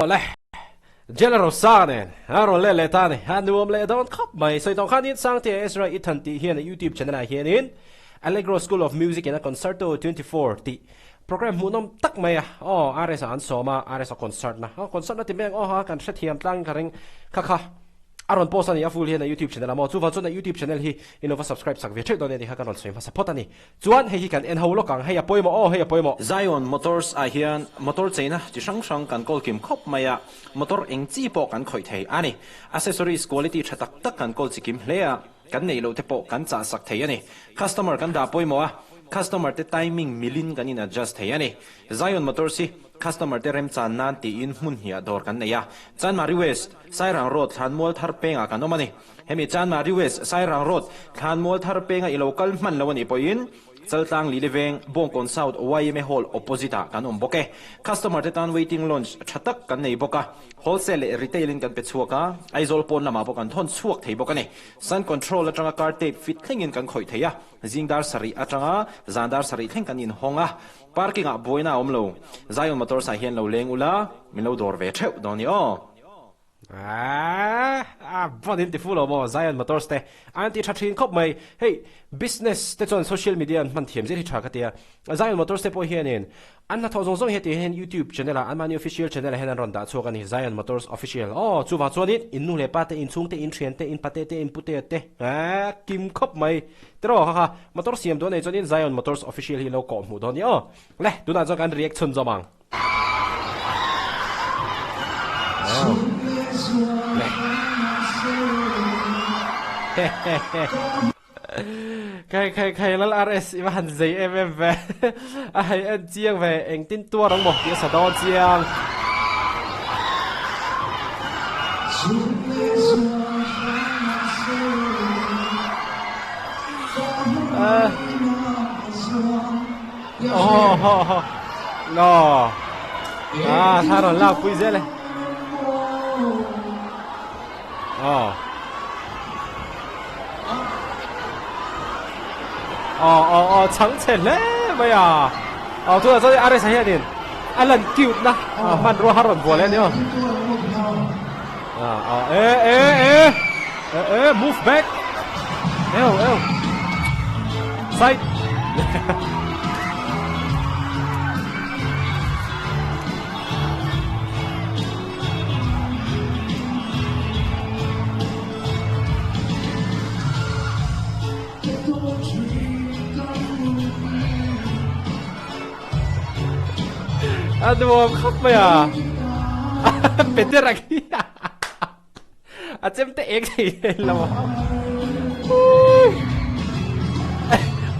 Le, Jailer Rosa nen a rawn let leh ta a ni. A nuam leh dawn khawp mai. Sawi tawh khanin Sangte Ezra Ethan tih hian a YouTube channel ah hianin Allegro School of Music in a Concerto 24 tih program hmuhnawm tak mai a aw RS ah an sawm a, RS a concert na aw concert na ti mai ang aw ha kan hrethiam tlangin ka ring kha kha. A rawn post a ni, a full hian a YouTube channel a maw? Chuvang chuan a YouTube channel hi in lo va subscribe sak ve theuh dawn e tih kha kan rawn sawi hmasa phawt a ni. Chuan hei hi kan en ho lawk ang, hei a pawimawh aw, hei a pawimawh. Zion Motors ah hian motor cheina chi hrang hrang kan kawl kim khawp mai a, motor eng chi pawh kan khawih thei a ni. Accessories quality tha tak tak kan kawl chi kim hle a, kan neih loh te pawh kan chah sak thei a ni. Customer kan dah pawimawh a, customer te timing milin kan in adjust thei a ni. Zion Motors hi customer te remchan nan tiin hmun hniah dawr kan nei a, Chanmari West, Sairang Road Thlanmual thar pengah kan awm a ni. Hemi Chanmari West, Sairang Road Thlanmual thar penga i lo kal hman lo a nih pawhin Chaltlang Lili Veng, Bawngkawn South yma Hall opposite ah kan awm bawk e. Customer te tan waiting lounge tha tak kan nei bawk a, wholesale leh retail in kan pe chhuak a, Aizawl pawn lamah pawh kan thawn chhuak thei bawk a ni. Sun control atanga car tape fit thlengin kan khawih thei a, zing dar sarih atanga zan dar sarih thleng kan inhawng a, Parking ah buaina a awm lo. Zion Motors ah hian lo leng ula, min lo dawr ve theuh dawn ni aw. Aaa a van in ti fu lo maw Zion Motors te an ti tha thin khawp mai. Hei business te chuan social media an hman thiam zir hi tha ka tia. Zion Motors te pawh hianin an hnathawh zawng zawng hi heti hian YouTube channel ah anmahni official channel ah hian an rawn dah chhuak a ni Zion Motors Official. Aw chuvang chuanin in nu leh pa te, in chhung te, in thian te, in pate te, in pute te aaa kim khawp mai. Tiraw ha ha motor siam dawn nei chuanin Zion Motors Official hi lo kawh hmuh dawn ni aw. Le tunah chuan kan react chhun zawm ang. Khai khai khai lal RS i va han zei em em ve a hei en chiang ve engtin tuar ang maw tih a sa dawn chiang. Oh ho ho no ah thla rawn lak pui zel e oh oh oh oh chhang chhe hle mai a oh tunah chuan RS hianin a lan cute na hmanrua har rawn bual e ni aw ah ah e e e e e move back eo eo side A nuam khawp mai a. Peter a khi. A chem te ek thei lo.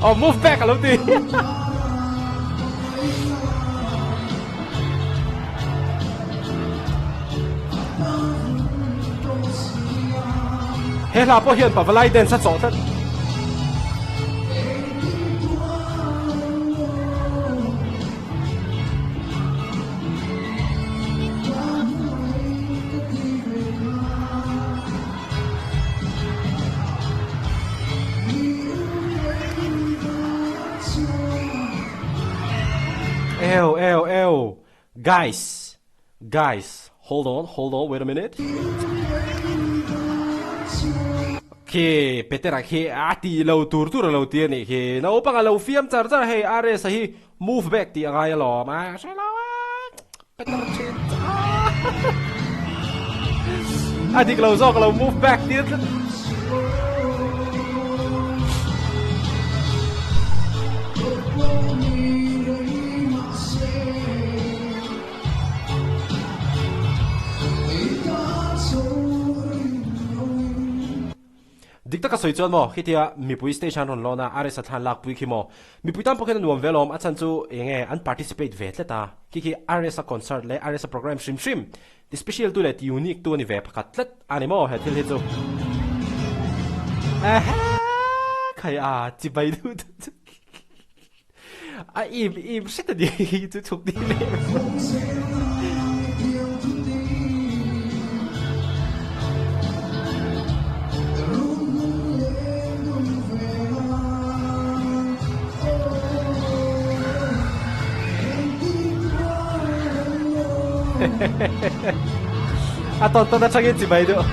Oh, move back a lo ti. He hla pawh hian Pavalai dance a chawh tlat. Ew, ew, ew. Guys, guys, hold on, hold on, wait a minute. Khi Petera khi a ti lo tur tur a lo ti a nih khi. Naupang a lo fiam char char hei RS a hi move back tih a ngai alawm a. Hre lo a. Petera thin a dik lo zawk a lo move back tir tlat. Dik taka sawi chuan maw khitia mipui stage an rawn lawn a RS a thlan lakpui khi maw mipui tan pawh khian a nuam ve alawm a chhan chu eng nge an participate ve tlat a khi khi RS a concert leh RS a programme hrim hrim ti special tu leh ti unique tu a ni ve pakhat tlat a ni maw he thil hi chu ehe khai a chibai duh duh chu. A im im hret a ni chu chhuk ni leh A tawn tawn atangin chibai duh.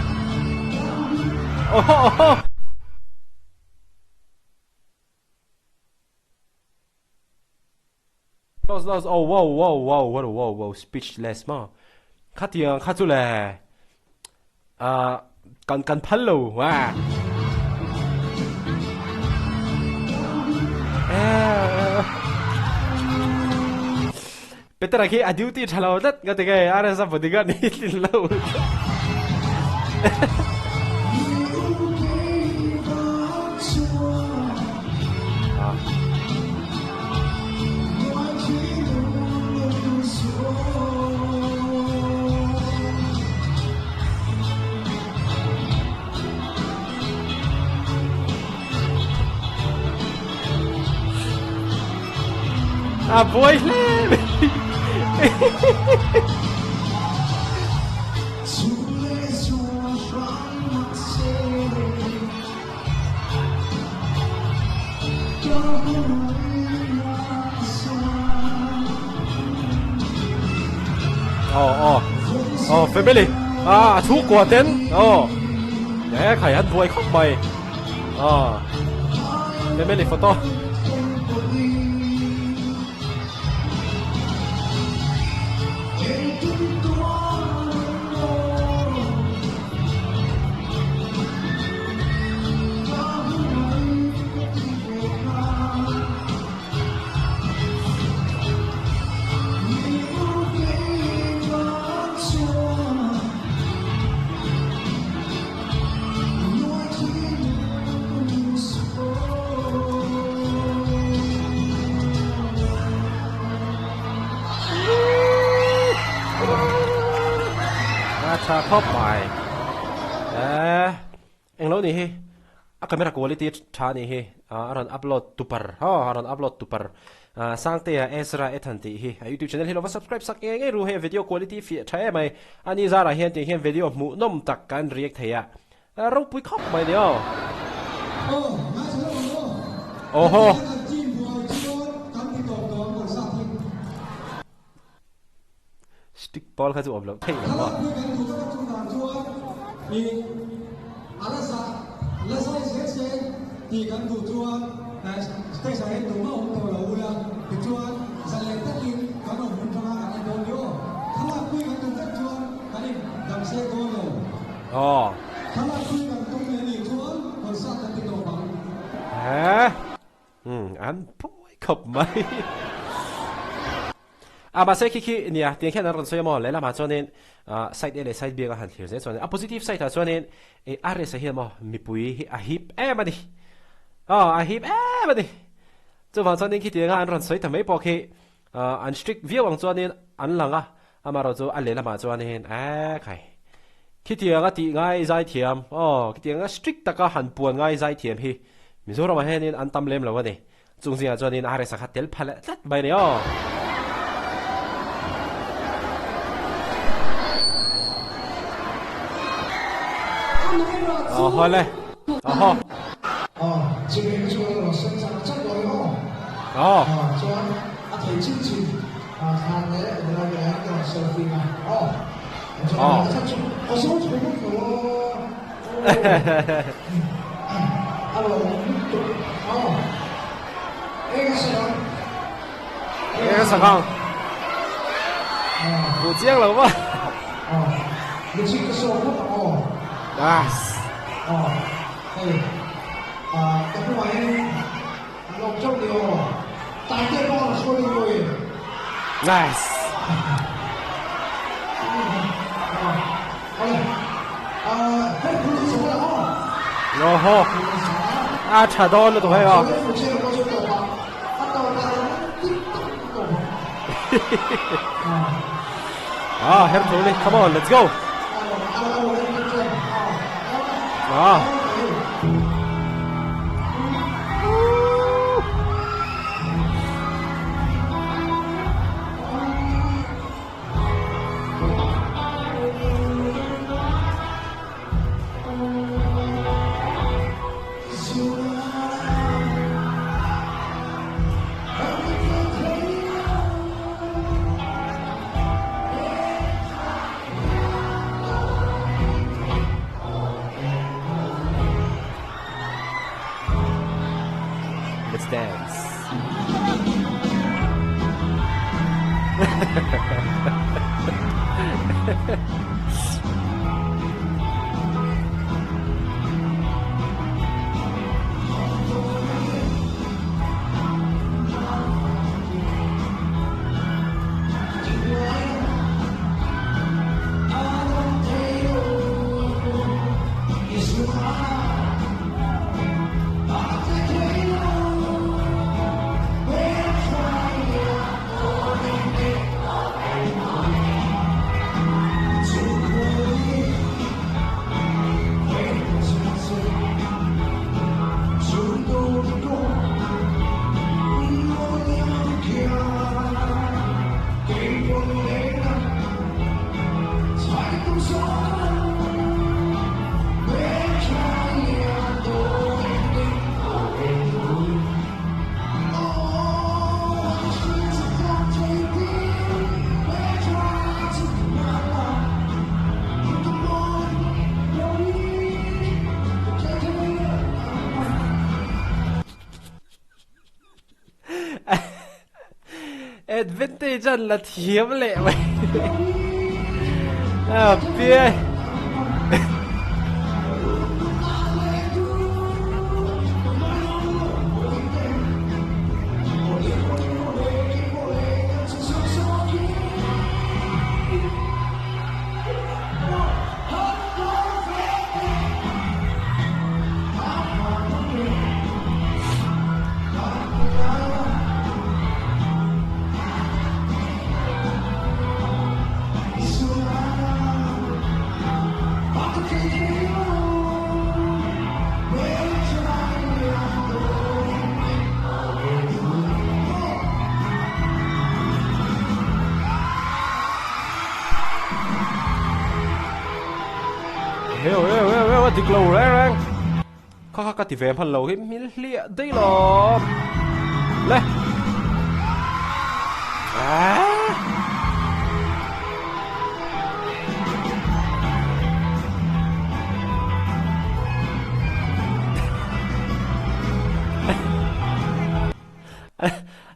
Oho! Close close oh wow wow wow what a wow wow speechless ma khatiang kha chu le ah kan kan phal lo wa Petera khi a duty tha lo tlat nga ti nge RS a bodyguard ni tlin lo. A buai hle mai. Aw aw aw family a a chhungkua ten aw e khai an buai khawp mai aw family photo. A tha khawp mai. Eh, englo ni hi. A camera quality tha ni hi. A rawn upload tupar ha a rawn upload tupar. Sangtea Ezra Ethan tih hi a YouTube channel hi lo va subscribe sak ngei ngei ru hei video quality fiah tha em mai. Ani zarah hian tiang hian video hmuhnawm tak kan react thei a. Ropui khawp mai ni aw. Awhaw. Stick ball kha chu awm loh theih lo maw. Aw. He. Umm an pawi khawp mai. A mahse khi khi nia tiang khian an rawn sawi a maw lehlamah chuanin side A leh side B anga han thlir zel chuanin a positive side ah chuanin ih RS ah hian maw mipui hi a hip em a ni. Aw a hip em a ni. Chuvang chuanin khi tianga an rawn sawi ta mai pawh khi an strict viau ang chuanin an lang a, amaherawh chu a lehlamah chuanin eeh khai khitianga tih ngai zai thiam aw khitianga strict taka han puan ngai zai thiam hi Mizoramah hianin an tam lem lo a ni. Chung zingah chuanin RS a kha tel pha leh tlat mai a ni aw. Aw haw le aw haw. Aw. Aw. Eng a sak ang? Hmuh chiang lo maw? Nice. Nice. Oho. A tha dawn lutuk hei aw. Ah, her thu ni. Come on, let's go. Ah. Advantage an la thiam leh mai. A piai. Heo heo heo heo a dik lo reng reng. Kha kha ka ti ve hman lo hi hmil hliah daih lawm. Le. Ah.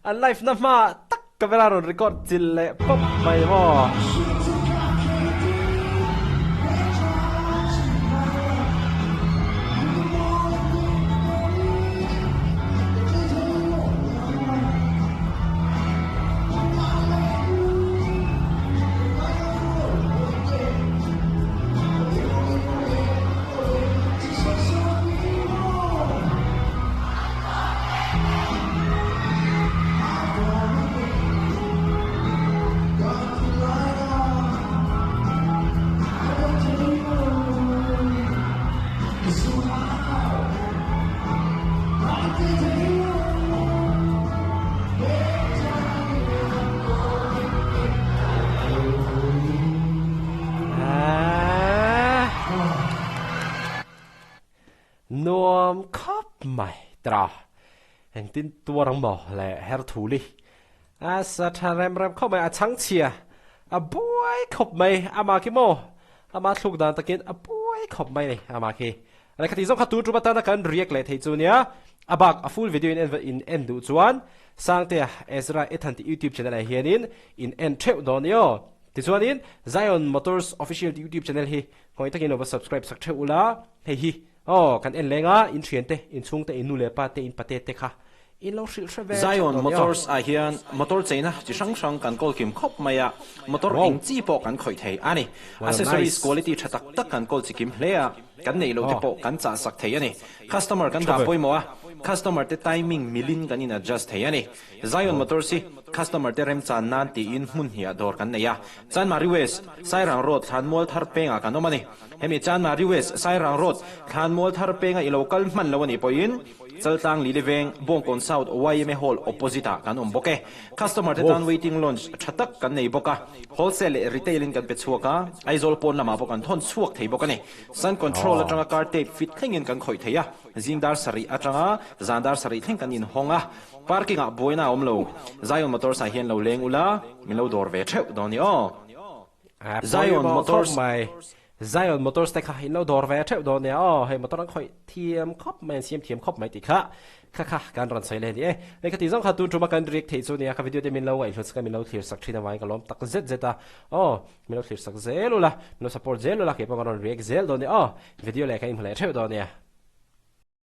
An live na hma tak camera rawn record chilh leh pawp mai maw. Nuam khawp mai tira engtin tuar ang maw le her thuli a sa tha rem rem khawp mai a chhang chhia a buai khawp mai ama khi maw ama thluk dan takin a buai khawp mai ni ama khi le khati zawng kha tu tum atana kan react leh thei chu nia a bak a full video in en in en duh chuan Sangtea Ezra Ethan tih YouTube channel ah hianin in en theuh dawn ni aw tichuanin Zion Motors Official tih YouTube channel hi Khawi takin lo va subscribe sak theuh ula, hei hi aw kan en leng a, in thian te, in chhung te, in nu leh pa te, in pate te kha in lo hrilh hre ve theuh Zion dawn nia. Motors ah hian motor cheina chi hrang hrang kan kawl kim khawp mai a, motor eng chi pawh kan khawih thei a ni. Accessories quality tha tak tak kan kawl chi kim hle a, kan neih loh te pawh kan chah sak thei a ni. Customer kan dah pawimawh a, customer te timing milin kan in adjust thei a ni. Zion Motors hi customer te remchan nan tiin hmun hniah dawr kan nei a, Chanmari West, Sairang Road, Thlanmual Thar pengah kan awm a ni. Hemi Chanmari West, Sairang Road, Thlanmual Thar penga i lo kal hman lo a nih pawhin Chaltlang Lili Veng, Bawngkawn South yma Hall opposite ah kan awm bawk e. Customer te tan waiting lounge tha tak kan nei bawk a, wholesale leh retail in kan pe chhuak a, Aizawl pawn lamah pawh kan thawn chhuak thei bawk a ni. Sun control atanga car tape fit thlengin kan khawih thei a, zing dar sarih atanga zan dar sarih thleng kan inhawng a. Parking ah buaina a awm lo. Zion Motors ah hian lo leng ula, min lo dawr ve theuh dawn ni aw. A Zion pawimawh khawp Motors. mai. Zion Motors te kha in lo dawr ve theuh dawn nia aw, hei motor an khawih thiam khawp mai, an siam thiam khawp mai tih kha kha kha kan rawn sawi leh a ni e. Hei ka tih zawng kha tun tuma kan react theih chu nia, ka video te min lo ngaihhlut sak a, min lo thlir sak thin avangin ka lawm tak zet zet a, aw min lo thlir sak zel ula, min lo support zel ula, keipawh ka rawn react zel dawn nia aw, video leh ka inhmu leh theuh dawn nia.